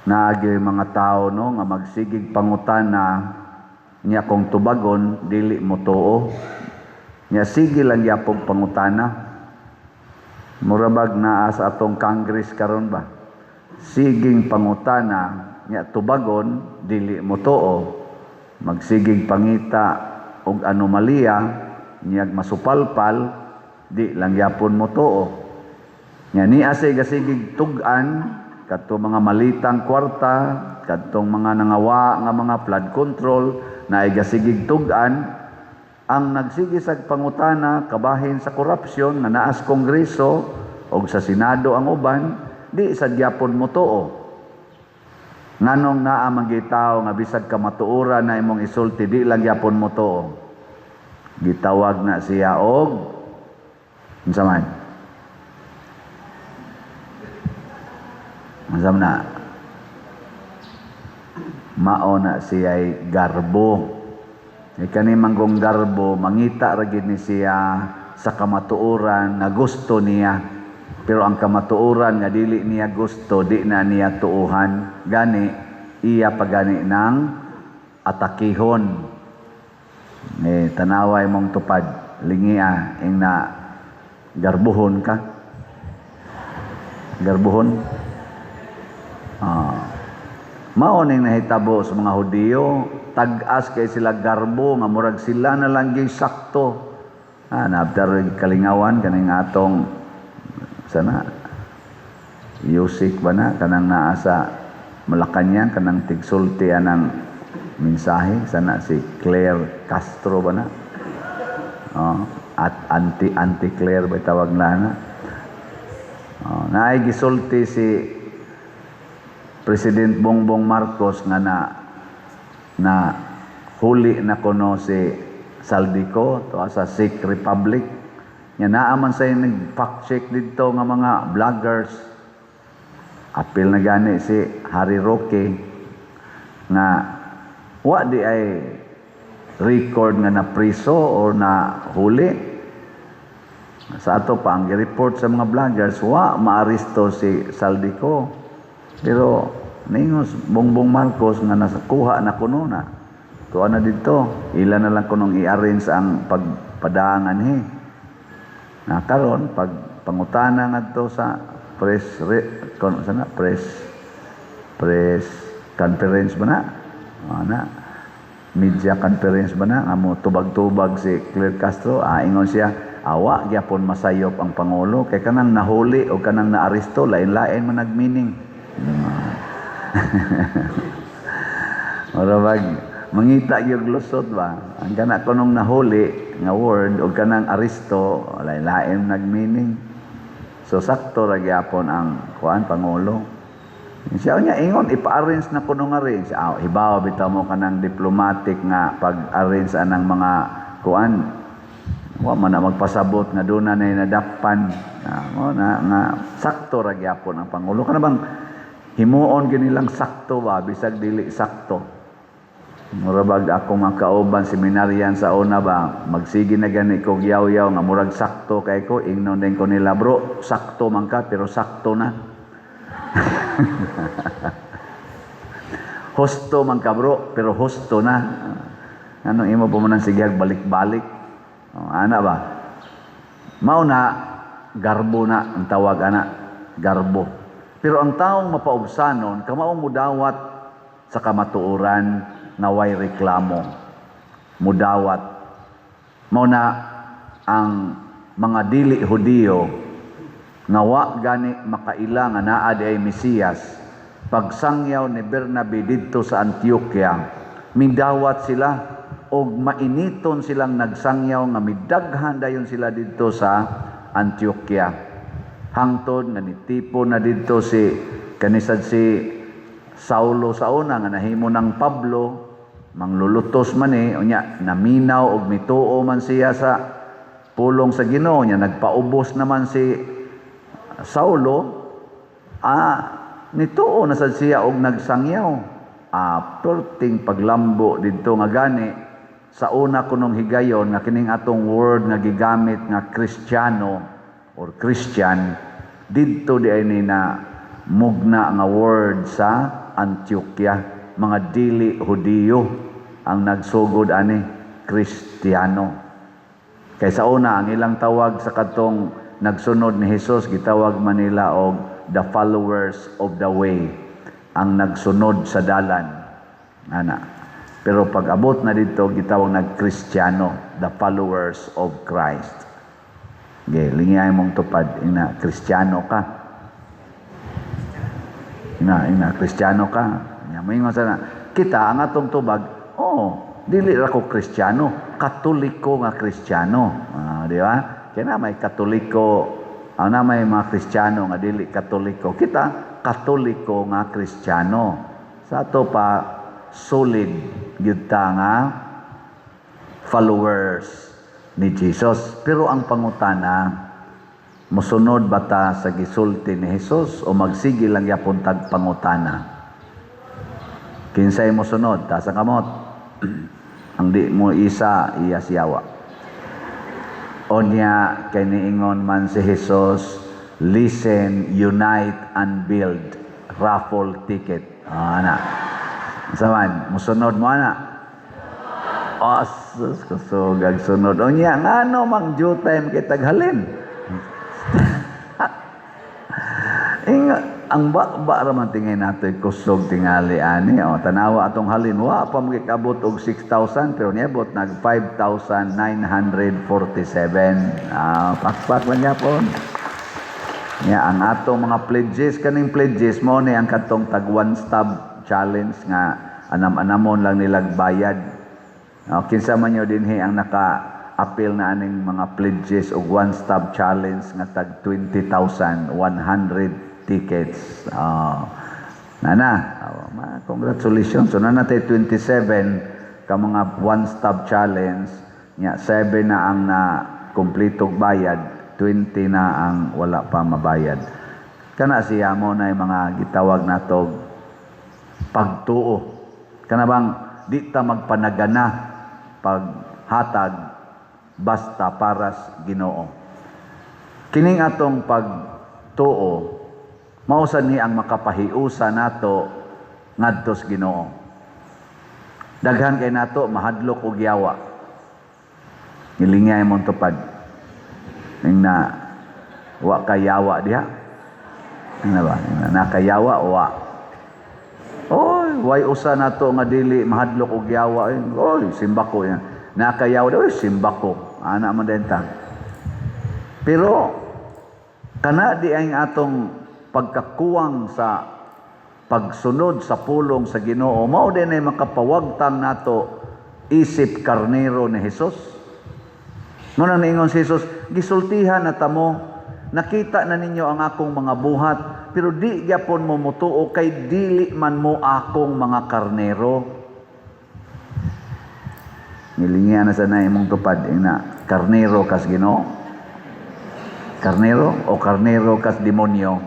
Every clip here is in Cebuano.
Naagi mga tao, no, nga magsigig pangutana niya, kung tubagon dili mo tuo niya, sige lang gyapong pangutana. Murabag naa sa atong Congress karon ba, siging pangutana niya, tubagon dili mo tuo, magsigig pangita og anomalya niya, masupalpal, di lang gyapon mo tuo nya. Niya say gasigig tug-an kadto mga malitang kwarta, kadtong mga nangawa nga mga flood control na ay gasigig tug-an. Ang nagsige sag pangutana kabahin sa korupsyon nga naas Kongreso og sa Senado ang uban, di sad gyapon mo tuo. Nganong naa man tawo nga bisag kamatuoran na imong isulti, di lang gyapon mo tuo? Gitawag na siya og unsa man? Unsa man na? Mao na siya'y garbo. E kani manggong garbo, mangita ra gid ni siya sa kamatuoran nga gusto niya. Pero ang kamatuoran nga dili niya gusto, di na niya tuuhan. Gani, iya pagani ng atakihon. Eh, tanaway mong tupad, lingia, ing na garbuhon ka. Garbuhon. Ah. Mao ning nahitabo sa mga Hudiyo, tag-as kay sila garbo nga murag sila na lang gyud sakto. Ah, naabtar kalingawan kaning atong sana Yusik ba na kanang naa sa Malacañang, kanang tigsulti anang mensahe sana, si Claire Castro ba na? Oh, at anti anti Claire ba tawag na na? Oh, naay gisulti si President Bongbong Marcos nga na na huli na kuno si Zaldy Co to sa Czech Republic. Nya naa man say nag fact check didto nga mga vloggers. Apil na gani si Harry Roque nga wa di ay record nga na priso or na huli. Sa ato pa ang report sa mga vloggers, wa maaresto si Zaldy Co, pero ningos Bongbong Marcos nga nakuha na kuno na tuwa na dito, ila na lang kunong i-arrange ang pagpadangan he na karon. Pag pangutana ngadto sa press re, kon sana press press conference ba na, ana media conference ba na nga mo tubag-tubag si Claire Castro, ingon siya, awa gyapon masayop ang pangulo kay kanang nahuli o kanang naaresto, lain-lain man nagmeaning. Mura bag mangita gyud lusot ba ang kana kunong nahuli nga word o kanang aresto, lain-lain nagmeaning. So sakto ra gyapon ang kuan pangulo. Siya niya ingon ipa-arrange na kuno nga arrange. Ah, hibaw bitaw mo kanang diplomatic nga pag-arrange anang mga kuan, wa man na magpasabot nga doon na nadakpan. Ah, mo na nga sakto ra gyapon ang pangulo. Kana bang himuon ginilang sakto ba bisag dili sakto. Mura bag ako mga kauban seminaryan sa una ba, magsige na gani kog yaw-yaw nga murag sakto kay ko, ingnon din ko nila, "Bro, sakto man ka pero sakto na. Husto man ka, bro, pero husto na. Ano imo pa man sige balik-balik?" Oh, ana ba? Mao na garbo na ang tawag ana, garbo. Pero ang taong mapaubsanon, kamaong mudawat sa kamatuoran nga way reklamo. Mudawat. Mao na ang mga dili Hudiyo nga wa gani makaila nga naa di ay Mesiyas, pagsangyaw ni Bernabe didto sa Antioquia, midawat sila og mainiton silang nagsangyaw nga midaghan dayon sila didto sa Antioquia. Hangtod nga nitipo na didto si kanisad si Saulo sa una nga nahimo ng Pablo, manglulutos man eh, unya naminaw og mituo man siya sa pulong sa Ginoo nya, nagpaubos naman si Saulo, nituo na sad siya og nagsangyaw. Ah, perting paglambo didto nga gani sa una kunong higayon nga kining atong word nga gigamit nga Kristiyano or Christian, didto di ay ni na mugna nga word sa Antioquia, mga dili Hudiyo ang nagsugod ani, Kristiyano. Kay sa una, ang ilang tawag sa katong nagsunod ni Jesus, gitawag man nila og the followers of the way, ang nagsunod sa dalan. Ana. Pero pag abot na dito, gitawag nag Kristiyano, the followers of Christ. Ge, lingiyay mong tupad, ina Kristiyano ka. Ina, ina Kristiyano ka. Nya moingon sana, kita ang atong tubag, oh, dili ra ko Kristiyano, Katoliko nga Kristiyano. Ah, di ba? Kaya na may Katoliko, ah, na may mga Kristiyano nga dili Katoliko. Kita Katoliko nga Kristiyano. Sa ato pa solid gyud ta nga followers ni Jesus. Pero ang pangutana, mosunod ba ta sa gisulti ni Jesus o magsige lang yapon tag pangutana? Kinsay mosunod? Taas ang kamot. Ang di mo isa, iya siyawa. Onya, kay niingon man si Jesus, "Listen, unite, and build." Raffle ticket. Ah, ana. Saman, musunod mo ana? Asus, kusog sunod. Unya, ngano mang due time kay taghalin? Inga, ang ba ra man tingay nato'y kusog tingali ani. O, tanawa atong halin, wa pa magikabot og 6,000 pero niabot nag 5,947. Ah, pakpak lang yapon. Nya ang atong mga pledges, kaning pledges mo ni ang katong tag one stop challenge nga anam-anamon lang nilag bayad. O, kinsa man nyo dinhi ang naka-apil na aning mga pledges og one stop challenge nga tag 20,100 tickets? Oh. Nana, oh, congratulations. So na natay 27 ka mga one stop challenge nya, 7 na ang na kumpletong bayad, 20 na ang wala pa mabayad. Kana siya mo na yung mga gitawag natog pagtuo. Kana bang di ta magpanagana paghatag basta paras Ginoo. Kining atong pagtuo mao sad ni ang makapahiusa nato ngadto sa Ginoo. Daghan kay nato mahadlok og yawa. Ngilingay mong tupad. Ning na wa kayawa diha. Ano ba? Ning na nakayawa wa. Oy, way usa nato nga dili mahadlok og yawa. Oy, simba ko yan. Nakayawa daw, oy, simba ko. Ana man din ta. Pero kana di ang atong pagkakuwang sa pagsunod sa pulong sa Ginoo, mao din ay makapawagtang nato isip karnero ni Jesus. Mao nang niingon si Jesus, "Gisultihan na tamo, nakita na ninyo ang akong mga buhat, pero di gyapon mo mutuo kay dili man mo akong mga karnero." Ngilingan na sa na imong tupad, ina, karnero kas Ginoo? Karnero o karnero kas demonyo?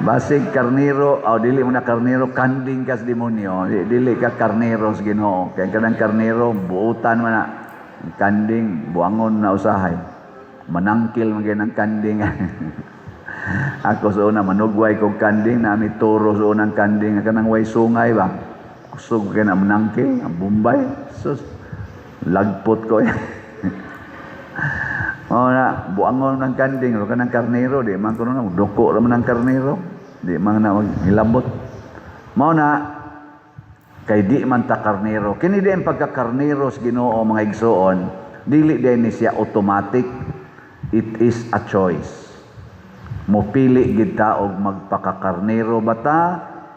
Basig karnero, o dili mo na karnero, kanding kas demonyo. Dili ka karnero sa Ginoo. Kaya kanang karnero, buutan man na. Kanding, buangon na usahay. Manangkil man gyud ang kanding. Ako sa una, manugway kog kanding, nami turo sa unang kanding, kanang way sungay ba? Kusog kay na manangkil, ang Bombay. Sus, lagpot ko. O na, buangon ng kanding, o kanang karnero, di man kuno na, duko ra man ang karnero, di man na hilabot. Mao na, kay di man ta karnero. Kini di ang pagkakarnero sa Ginoo, mga igsuon, dili din ni siya automatic. It is a choice. Mopili gid ta og magpakakarnero ba ta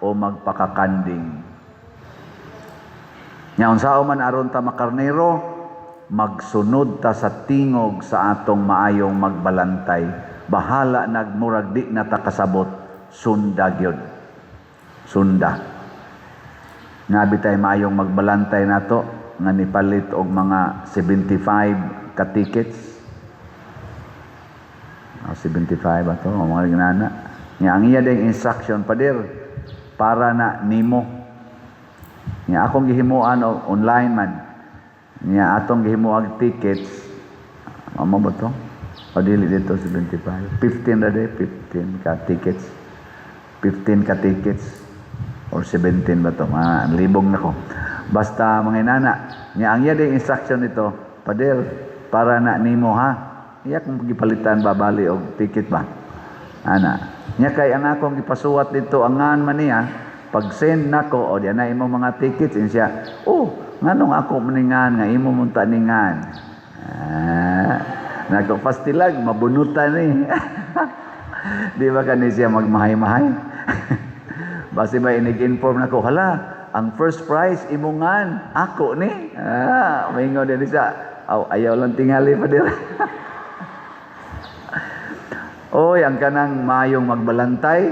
o magpakakanding. Nya unsaon man aron ta makarnero, magsunod ta sa tingog sa atong maayong magbalantay. Bahala nagmurag di na ta kasabot, sunda gyud. Sunda. Nga bitay maayong magbalantay nato nga nipalit og mga 75 ka tickets. Oh, 75 ato, mga ginana. Nga ang iya ding instruction, "Pader, para na nimo." Nga akong gihimuan og online man. Nga atong gihimuag tickets. Amo ba to? O dili dito 75. 15 ra de, 15 ka tickets. 15 ka tickets or 17 ba to? Mga libog na ko. Basta mga inana, nya ang iya din instruction nito, "Pader, para na nimo ha." Iya kung gipalitan ba bali og ticket ba. Ana. Nya kay ang akong gipasuwat dito ang ngan man niya, pag send nako, "O di na imo mga tickets," in siya. "Oh, nganong ako maningan nga imo munta ningan?" Ah, nako pastilag mabunutan ni. Di ba kani siya magmahay-mahay? Basi ba inig-inform nako, "Hala, ang first prize imungan, ako ni." Ah, maingon din siya. "Aw, ayaw lang tingali pa dira." Oy, ang kanang mayong magbalantay,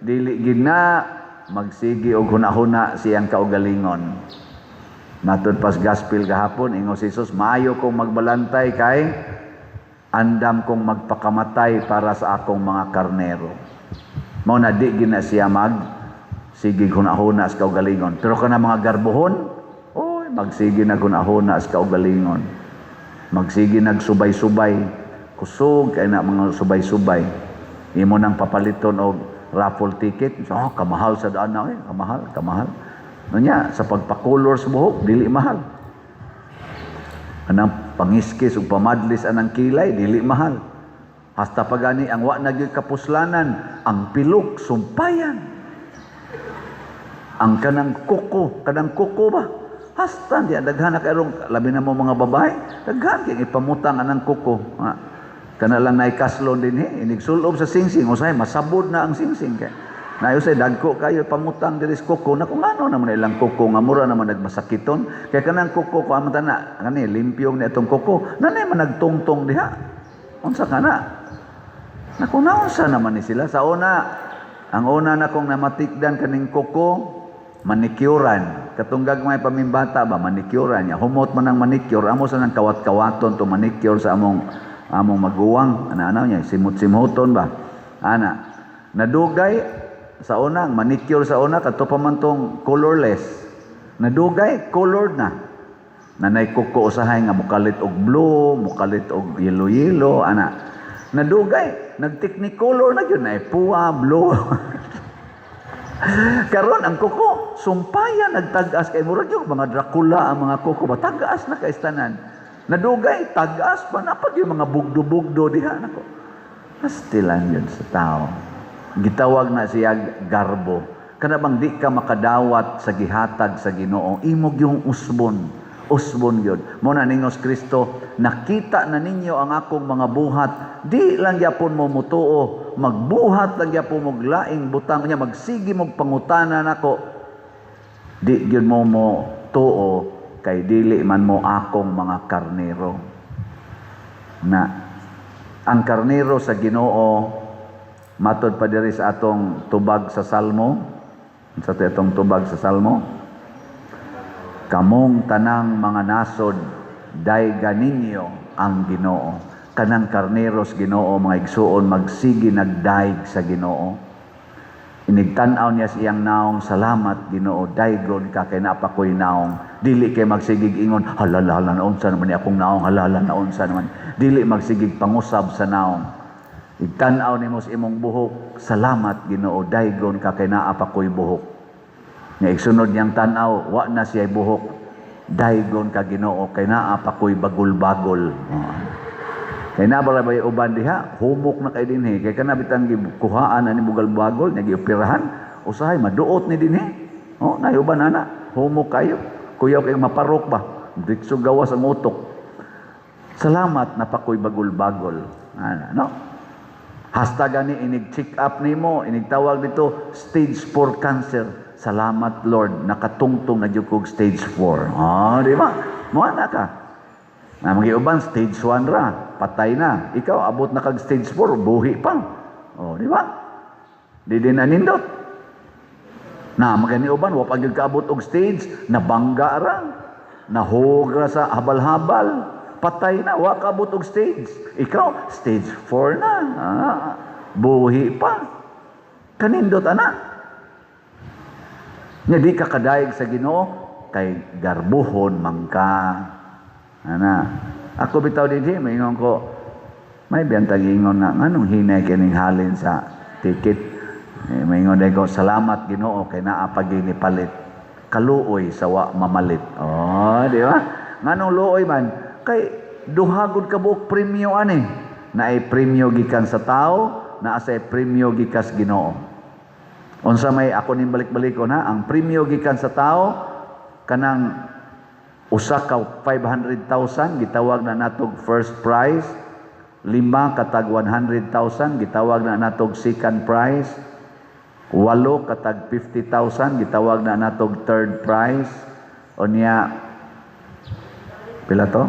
dili gid na magsigi og huna-huna siyang kaugalingon. Matud pas gospel gahapon, ingon si Jesus, "Maayo kong magbalantay kay andam kong magpakamatay para sa akong mga karnero." Mao na di gina siya mag sige huna-huna sa kaugalingon. Pero kana mga garbohon, oy, magsige na huna-huna sa kaugalingon. Magsige nagsubay-subay. Kusog kay na mga subay-subay. Imo nang papaliton og raffle ticket. So, oh, kamahal sa daan na eh. Kamahal, kamahal. Nya, sa pagpakulor sa buhok, dili mahal. Anang pangiskis ug pamadlis anang kilay, dili mahal. Hasta pa gani ang wa na gyud kapuslanan, ang pilok sumpayan. Ang kanang kuko ba? Hasta di daghan na karon, labi na mo mga babae, daghan kay ipamutang anang kuko. Ah, kana lang nay kaslon dinhi, inig sulob sa singsing, usahay masabod na ang singsing kay. Nayo say dagko kayo pamutang diri sa kuko na kung ano naman ilang kuko nga mura naman nagmasakiton kay kanang kuko ko amo na kani limpyo ni atong kuko nanay man nagtungtong diha, unsa kana naku, naunsa naman ni sila. Sa una, ang una na kong namatikdan kaning kuko, manikyuran. Katong gagmay pamimbata ba, manikyuran niya, humot man ang manicure, amo sa nang kawat-kawaton to manicure sa among maguwang, ana-ana niya simot-simhoton ba ana. Nadugay, sa una, ang manicure sa una kadto pa man tong colorless. Nadugay, colored na. Nanay kuko usahay nga mukalit og blue, mukalit og yellow-yellow, ana. Nadugay, nagtechnicolor na gyud na puwa, blue. Karon ang kuko, sumpaya nagtag-as kay murag yung mga Dracula ang mga kuko ba, tag-as na kay tanan. Nadugay, tag-as pa na pag yung mga bugdo-bugdo diha nako. Pastilan yun sa tao. Gitawag na siya garbo. Kana bang di ka makadawat sa gihatag sa Ginoo, imog yung usbon. Usbon yun. Mo na ningos Kristo, "Nakita na ninyo ang akong mga buhat, di lang gyapon mo mutuo, magbuhat lang gyapon mo laing butang niya, magsige mog pangutana nako. Di gyud mo mo tuo kay dili man mo akong mga karnero." Na ang karnero sa Ginoo, matod pa diri sa atong tubag sa Salmo, sa atong tubag sa Salmo, "Kamong tanang mga nasod, dayga ninyo ang Ginoo." Kanang karneros Ginoo, mga igsuon, magsige nagdaig sa Ginoo. Inigtan-aw niya sa iyang naong, "Salamat Ginoo, daygon ka kay naa pa ko'y naong." Dili kay magsigig ingon, "Halala, hala naunsa naman ni akong naong, halala naunsa naman." Dili magsigig pangusab sa naong. Igtan-aw nimo sa imong buhok, "Salamat Ginoo, daygon ka kay naa pa ko'y buhok." Nga igsunod niyang tan-aw, wa na siya buhok. "Daygon ka Ginoo kay naa pa ko'y bagol-bagol." Oh. Kay naa ba uban diha, humok na kay dinhi. Kay kana bitang gikuhaan ani bugal-bagol, nya gioperahan, usahay maduot ni dinhi. Oh, nay uban ana, humok kayo. Kuyaw kay maparok ba? Diretso gawas ang utok. "Salamat naa pa ko'y bagol-bagol." Ana, no? Hasta gani inig check up nimo, inig tawag dito stage 4 cancer. "Salamat Lord, nakatungtong na jud kog stage 4." Ah, di ba? Mo na ka. Na mga uban stage 1 ra, patay na. Ikaw abot na kag stage 4, buhi pa. Oh, di ba? Di din anindot. Na magani uban wa pa gyud kaabot og stage, nabangga ra. Nahog ra sa habal-habal. Patay na, wa kaabot og stage. Ikaw, stage 4 na. Ah, buhi pa. Kanindot ana. Nya di ka kadayeg sa Ginoo kay garbuhon man ka. Ana. Ako bitaw dinhi maingon ko, May biyantag ingon nga nganong hinay kining halin sa ticket. Eh, maingon ko, "Salamat Ginoo kay naa pa ni palit. Kaluoy sa wa mamalit." Oh, di ba? Nganong luoy man? Kay duha gud ka buok premyo ani. Naay premyo gikan sa tao, naa say premyo gikas Ginoo. Unsa may ako ning balik-balikon ha, ang premyo gikan sa tao, kanang usa ka 500,000, gitawag na natog first prize, lima katag 100,000, gitawag na natog second prize, walo katag 50,000, gitawag na natog third prize, unya pila to?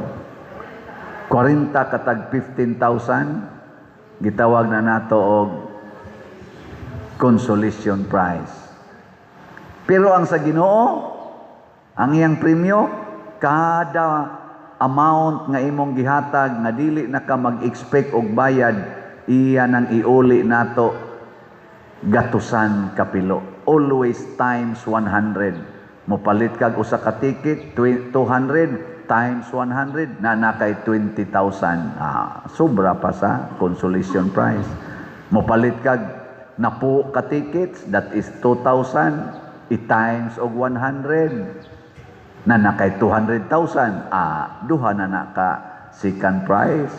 40 katag 15,000, gitawag na nato og consolation prize. Pero ang sa Ginoo, ang iyang premyo, kada amount nga imong gihatag nga dili na ka mag-expect og bayad, iya nang iuli nato gatusan kapilo. Always times 100. Mopalit kag usa ka ticket, 200 times 100 na na kay 20,000. Ah, sobra pa sa consolation prize. Mopalit kag napo ka tickets, that is 2,000 i-times og 100 na na kay 200,000. Ah, duha na na ka second prize.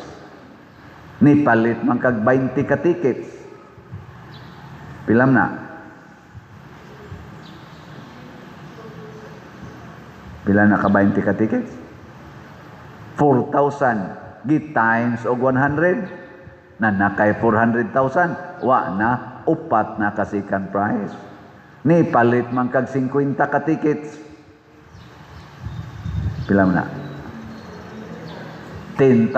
Ni palit man kag 20 ka tickets. Pilam na? Pila na ka 20 ka tickets? 4,000 gi times og 100 na na kay 400,000. Wa na, upat na ka second prize. Ni palit man kag 50 ka tickets. Pila man na? 10,000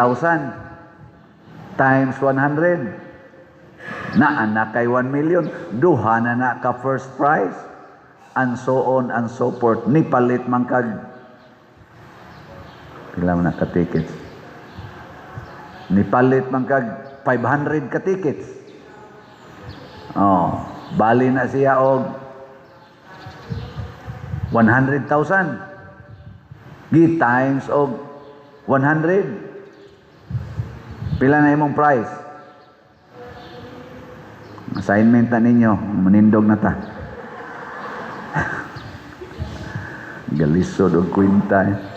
times 100 na na kay 1 million. Duha na na ka first prize, and so on and so forth. Ni palit man kag, pila man na ka tickets? Ni palit man kag 500 ka tickets. Oh, bali na siya og 100,000 gi times og 100. Pila na imong prize? Assignment na ninyo, manindog na ta. Galisod og kwenta eh.